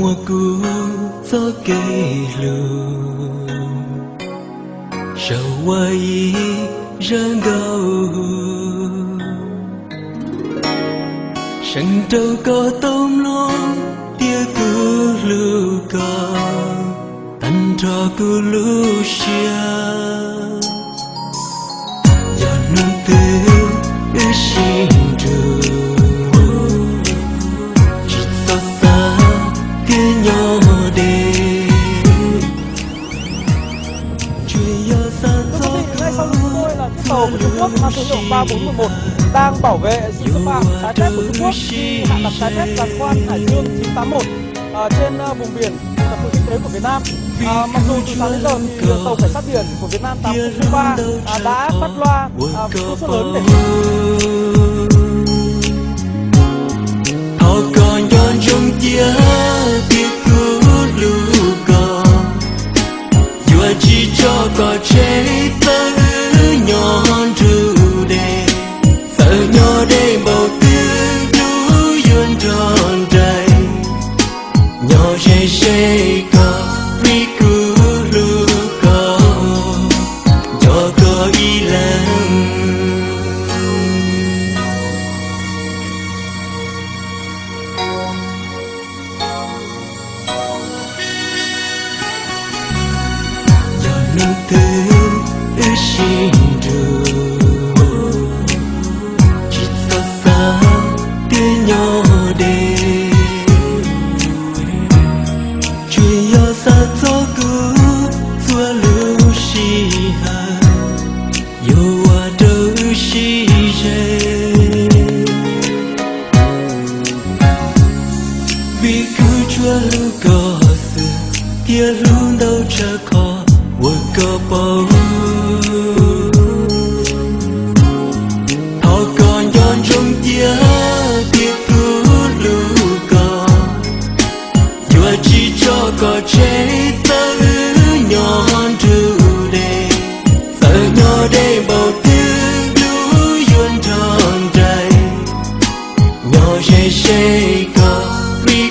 Muaj kuv txoj kev hlub, saum ua ib zaj nkauj, seev rau koj tau mloog, tias kuv hlub koj tag nrho kuv lub siab. Yog hnub twg wb sib nrug, tsis txhob xav tias nyob deb, tsuas yog xav txog koj txhua lub sij hawm. Thưa quý vị, ngay sau lưng chúng tôi là chiếc tàu của Trung Quốc mang thương hiệu ba bốn một một đang bảo vệ sự xâm phạm trái phép của Trung Quốc khi hạ đặt trái phép giàn khoan Hải Dương chín tám một, à, trên, à, vùng biển đặc quyền kinh tế của Việt Nam. À, mặc dù từ sáng đến giờ thì tàu cảnh sát biển của Việt Nam tám không không ba, à, đã phát loa, à, công suất lớn để Thov koj nco ntsoov cia tias kuv hlub koj, yuav tsis tso koj tseg, txawm wb nyob nrug deb, txawm nyob deb npaum twg dlub yuav nrog nraim, nyob ze ze koj, vim kuv hlub koj, nco koj ib leeg. Yog hnub twg wb sib nrug, tsis txhob xav tias nyob deb, tsuas yog xav txog kuv txhua lub sij hawm, yuav ua rau wb sib ze. Vim kuv tsuas hlub koj xwb, thiaj hlub ntau tshaj qhov uas koj paub. Thov koj nco ntsoov cia tias kuv hlub koj, yuav tsis tso koj tseg, txawm wb nyob nrug deb, txawm nyob deb npaum twg dlub yuav nrog nraim, nyob ze ze koj, vim